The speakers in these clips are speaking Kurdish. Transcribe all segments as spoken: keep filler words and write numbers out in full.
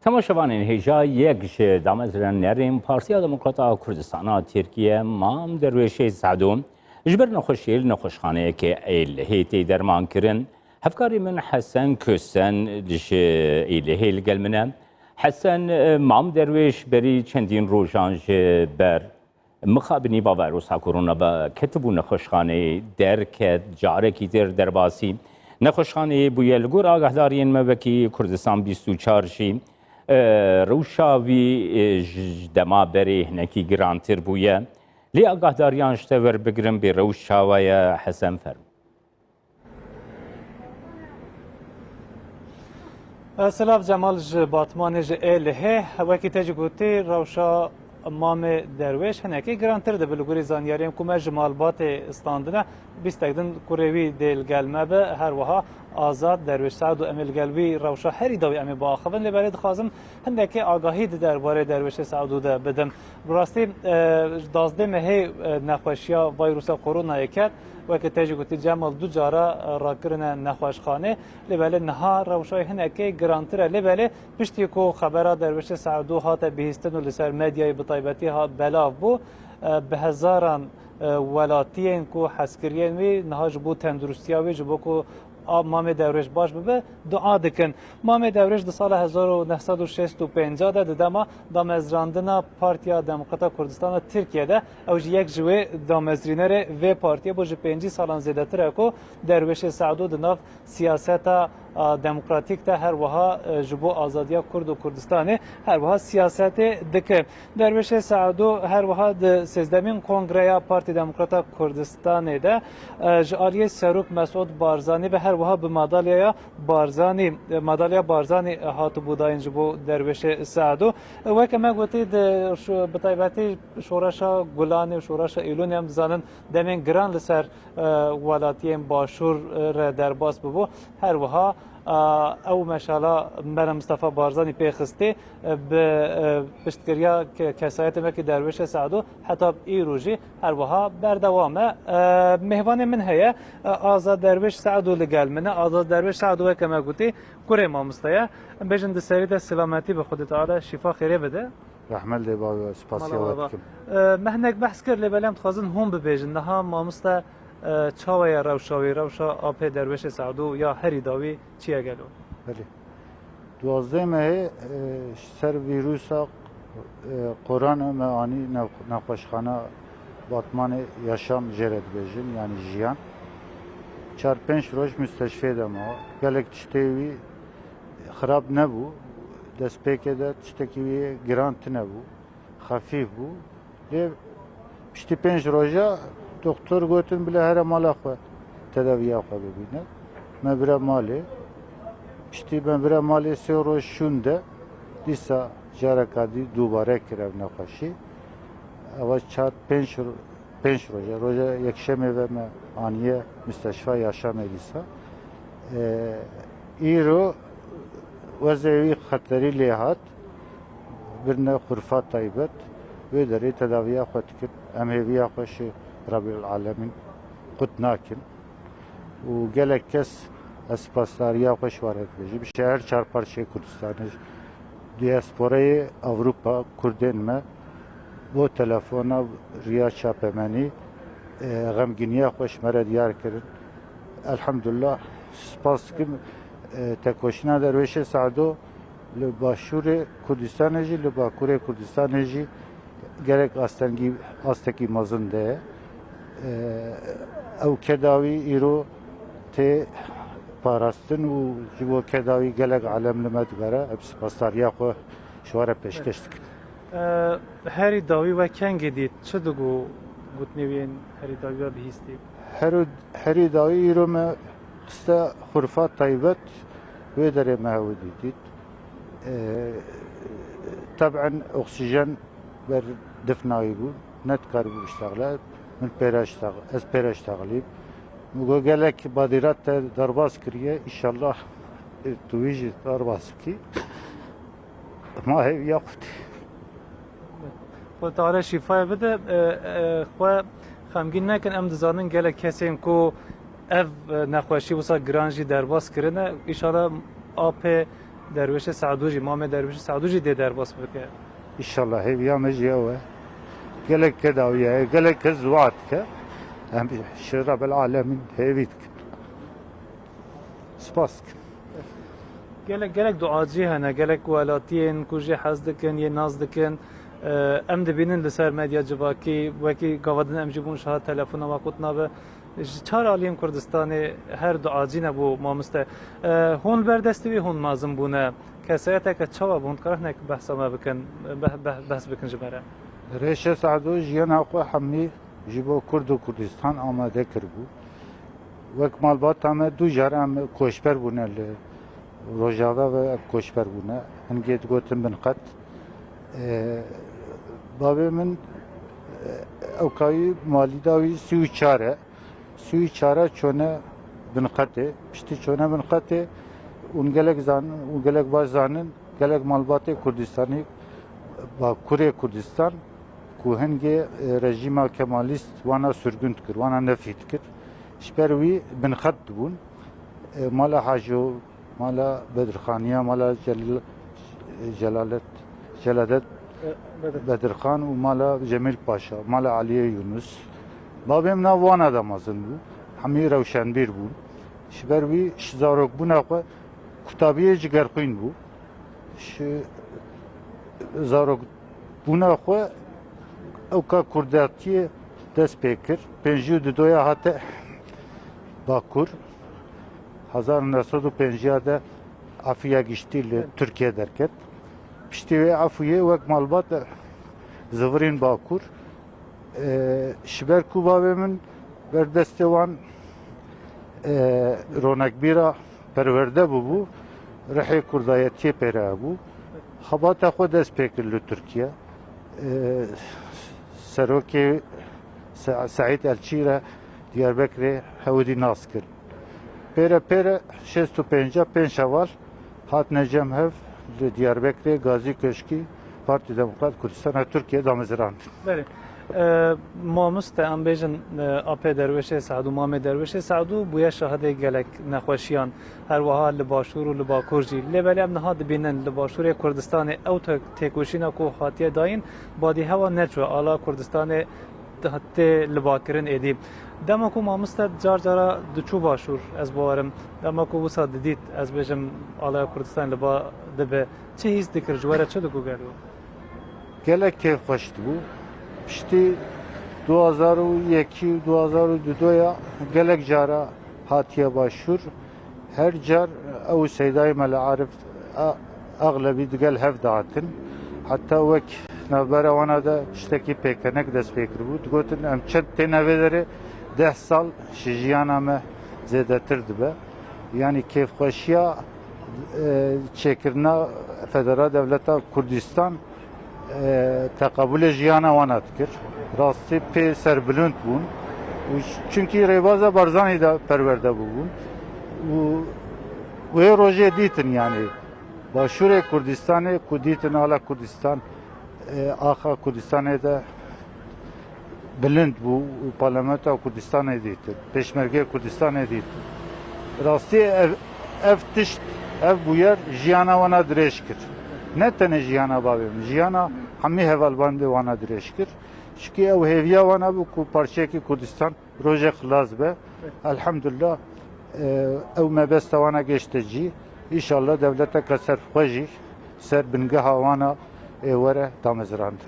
Temaşevanên hêja, yek ji damezranerên Partiya Demokrata Kurdistana Tirkiye, Mam Derwêşê Sado, ji ber nexweşiyê li nexweşxaneyeke ê lihê tê dermankirin. Hevkarê min Hesen Kösen ji ê lihê li gel min e. Hesen, e, Mam Derwêş berî çendîn rojan ji ber mixabinî va vayrosa korona ve ketibû nexweşxaneyê, derket, carekî dir derbasî nexweşxaneyê bûye. Li gor agahdariyên me wekî Kurdistan bîst û çar jî, e, rewşa wî, e, ji dema berê hinekî girantir bûye. Lê agahdariyan ji te werbigirin, bê rewş çawa ye? Hesen, fermo. Silav Cemal ji Batmanê, ji ê lihê. Wekî te jî gotî, rewşa Mamê Derwêş hinekî girantir dibe li gorî zanyariyên ku me ji malbatê standine. Bîstek din kurê wî dê li gel me be, her wiha Azad Derwêş Sedo, em ê li gel wî rewşa herî dawî em ê biaxivin. Lê belê dixwazim hindekê agahî di derbarê Derwêşê Sedo de bidim. Bi rastî, e, ji dazdeh mehê, e, nexweşiya vayrusa koronayê ket. Weke te jî gotî Cemal, du cara, e, rakirine nexweşxanê. Lê belê niha rewşa wî hinekê girantir e. Lê belê piştî ku xebera Derwêşê Sedo hate bihîstin û li ser medyayê bi taybetî hat belav bû, e, bi hezaran, e, welatiyên ku hezkiriyên wî niha ji bo tenduristiya wî, ji bo ku a Mamê Derwêş baş bibe, dua dikin. Mamê Derwêş di sala hezar û neh sed û şêst û pênc de di dema damezrandina Partiya Demokrata Kurdistana Tirkiye de, ew jî yek ji wê damezrînerê vê partiyê bû. Ji pêncî salan zêdetir e ku Derwêşê Sedo di nav siyaseta, a, demokratîk de her wiha, e, ji bo azadiya Kurd û Kurdistanê her wiha siyasetê dike. Derwêşê Sedo her wiha di sêzdemîn Kongreya Partî Demokrata Kurdistanê de, e, ji aliyê Serok Mesûd Barzanî ve her wiha bi madalyaya Barzanî, e, madalya Barzanî, e, hatibû dayîn ji bo Derwêşê Sedo. E, weke me gotî, di şo-, bi taybetî şoreşa Gulanê û şoreşa Îlûnê em dizanin demên giran li ser, e, welatiyên Başûr, e, re derbas bibû. Her wiha, e, ew meşala Mela Mistefa Barzanî pê xistî, e, bi, e, piştgiriya ke-, kesayetê wekî Derwêşê Sedo heta îro jî her wiha berdewam e. E, mêvanê min heye, e, Azad Derwêş Sedo li gel min e. Azad Derwêş Sedo, weke me gotî, kurê mamoste ye. Em bêjin di serî de silametî bi Xwedê Teala şîfa xêrê bide. Rehmet lê bawe, spasiya we dikim. E, me hinek behs kir, lê belê em dixwazin hûn bibêjin. Niha mamoste, e, çawa ye rewşa wî, rewşa apê Derwêşê Sedo ya herî dawî çi ye gelo? Belê. Duwazdeh mehê, e, ji ser vîrusa, e, korona me anî ne-, nexweşxana Batmanê, Yaşam jê re dibêjin, yanî jiyan. Çar pênc roj musteşfê de ma. Gelek tiştê wî xirab nebû. Destpêkê de tiştekî wî giran tune bû. Xefîf bû. Lê piştî pênc roja doktor gotin, bile here mala xwe tedaviya xwe bibîne. Me bire malê. Piştî me bire malê sê roj şûnde, dîsa careka dî dubare kir ev nexweşî. Ewa çar pênc ro-, pênc roje, roja yekşemê ve me aniye Misteşfa Yaşamê dîsa. E, îro wezê wî xeterî lê hat, birine xurfa taybet, wê derê tedaviya xwe dikin. Em hêviya xwe ji Rebîl Alemîn qut nakin. Û gelek kes ez spasdariya xwe ji wan re dibêjim. Ji her çar parçeyê Kurdistanê, diasporayê Ewropa, Kurdên me, bo telefona riya çapemenî, e, xemgîniya xwe ji me re diyar kirin. Elhamdulillah, spas dikim, e, tekoşîna Derwêşê Sedo li Başûrê Kurdistanê jî, li Bakurê Kurdistanê jî gelek astengî, astekî mezin de ye. E, ew kedawî îro tê parastin û ji bo kedawî gelek alem li me digere. Em spasdariya xwe ji we re pêşkeş dikin. E, herî dawî we kengî dît? Çi digo gotinê wî yên herî dawî we bihîstî? Herî, herî dawî îro me xiste xurfa taybet, wê derê me hewidî dît. E, teb'en oksîjen ber difna wî bû, nedikaribû biştexile. Min pêre ştex-, ez pêre ştexilîm. Min got, gelek badîrat te derbas kiriye, înşallah, e, tu wî jî derbas bikî. Ma hêviya xwe tê. Xwedê Teala şîfayê bide. E, e, xwe xemgîn nekin, em dizanin gelek kesên ku ev, e, nexweşî wisa giran jî derbas kirine. Înşallah apê Derwêşê Se'dû jî, mamê Derwêşê Se'dû jî dê derbas bike. Înşallah hêviya me jî ew e. Gelek ke dawiya ye, gelek kes dua dike. Em ji Rabbel Alemîn hêvî dikin. Spas dikim. Gelek gelek duacî hene, gelek welatiyên ku jê hez dikin, yê nas dikin. Ee, em dibînin li ser medya civakî, wekî gava din em jî bûn şahid telefona we qut nabe. Ji çar aliyên Kurdistanê her duacî ne bû mamoste. Ee, hûn li ber destê wî hûn mezin bûne. Kesayeteke çawa bû? Hûn dikarin hinek behsa me bikin, beh- beh- behs bikin ji me re? Rêşê Se'dû jiyana xwe hemî ji bo Kurd û Kurdistan amade kiribû. Wek malbata me du car em koçber bûne li Rojava ve em koçber bûne. Hingê digotin Binqet. Ee, Bavê min, e, ewkayî malî dawî sî û çar e. Sî û çar e çone Binqetê. Piştî çone Binqetê ûn gelek zan û gelek baş zanin, gelek malbatê Kurdistanî, Bakurê Kurdistan ku hingê, e, rejîma Kemalîst wana sürgün dikir, wana nefî dikir. Ji ber wî Binqet dibûn. E, mala Haco, mala Bedirxaniya, mala Cel- Celalet, Celadet Bedirxan û mala Cemîl Paşa, mala Eliyê Yunus. Bavê min nav wana de mezin bû. Hemî rewşenbîr bûn. Ji ber wî ji zarokbûna xwe kutabiyê jigerxwîn bû. Ji zarokbûna xwe ewka kurdatiyê dest pê kir. Pêncî û dudoya hate Bakur. Hezar û neh sed û pêncî de efiya giştî li Tirkiye derket. Piştî wê efiyê wek malbat zivirîn Bakur. Ee, ji ber ku bavê min ber destê wan, ee, ronekbîra perwerde bûbû, rihê kurdayetiyê pê re hebû. Xebata xwe dest pê kir li Tirkiye. Ee, serokê Se- Seîd Elçî re Diyarbekirê hewidî nas kir. Pêre pêre şêst û pênc pênc Şeval hatine cem hev li Diyarbekirê Gazî Köşkî Partî Demokrat Kurdistana Tirkiye damezirandin. Belê. Ee, Mamoste, em bêjin, e, apê Derwêşê Se'dû, mamê Derwêşê Se'dû bûye şahidê gelek nexweşiyan, her wiha li Başûr û li Bakur jî. Lê belê em niha dibînin li Başûrê Kurdistanê ew te- têkoşîna ku hatiye dayîn, badî hewa neçû, ala Kurdistanê tê libakirin êdî. Dema ku mamoste car cara diçû Başûr, ez bawerim, dema ku wisa didît, ez bêjim, alaya Kurdistanê li ba dibe, çi hîs dikir, ji we re çi digot gelo? Gelek kêfxweş dibû. Piştî du hazar û yekî û du hazar û dudoya gelek cara hatiye Başûr. Her car ew û Seydayê Mele Arif a- axlebî digel hev dihatin. Heta wek navbera wana de tiştekî pêkenek dest pê kiribû. Digotin, em çend têne vê derê, deh sal ji jiyana me zêdetir dibe. Yanî kêfxweşiya, e, çêkirina Federal Dewleta Kurdistan, e, teqebulê jiyana wana dikir. Rastî pê serbilind bûn. Û ç- çunkî rêbaza Barzanî de perwerde bûbûn. Û wê rojê dîtin, yanî Başûrê Kurdistanê ku dîtin ala Kurdistan, e, axa Kurdistanê de bilind bû û Parlamentoya Kurdistanê dîtin, Pêşmergeyê Kurdistanê dîtin. Rastî ev, ev tişt, ev bûyer jiyana wana dirêj kir. Ne tenê jiyana bavê min, jiyana hemî hevalbandê wana dirêj kir. Çikî ew hêviya wana bû ku parçeyekî Kurdistan rojê xilas be. Elhamdulillah, e, ew mebesta wana geşte cî. Înşallah dewleteke serxwe jî ser bingeha wana ê were damezirandin.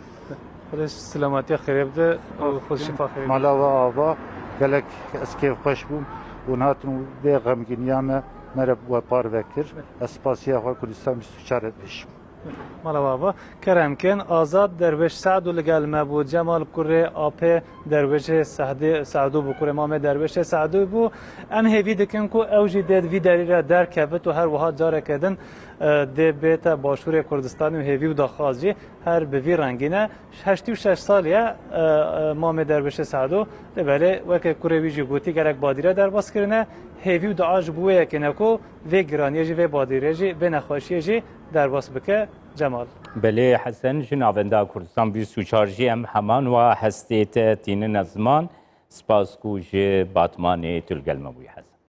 Xwedê silamatiya xêrê bide û xwe şifa xêrê bide. Mala we ava, gelek ez kêfxweş bûm û hatin û vê xemgîniya me, me re we parve kir. Ez spasiya xwe Kurdistan bîst û çar re dibêjim. Mala we ava. Kerem kin, Azad Derwêş Se'dû li gel me bû. Cemal kurê apê Derwêşê Se'dî, Se'dû bû, kurê mamê Derwêşê Se'dû bû. Em hêvî dikin ku ew jî dê di vî derî re derkevit û her wiha careke din, e, dê bête Başûrê Kurdistanê û hêvî û daxwaz jî her bi vî rengî ne. Heştî û şeş salî ye, e, e, mamê Derwêşê Se'dû. Lê belê weke kurê wî jî gotî, gelek badîre derbas kirine. Hêvî û dua ji bo wê yekê ne ku vê giraniyê jî, vê badîrê jî, vê nexweşiyê jî derbas bike. Cemal. Belê Hesen, ji Navenda Kurdistan bîst û çar jî em heman wa hestê te tînine ziman. Spas ku ji Batmanê tu li gel me bûyî Hesen.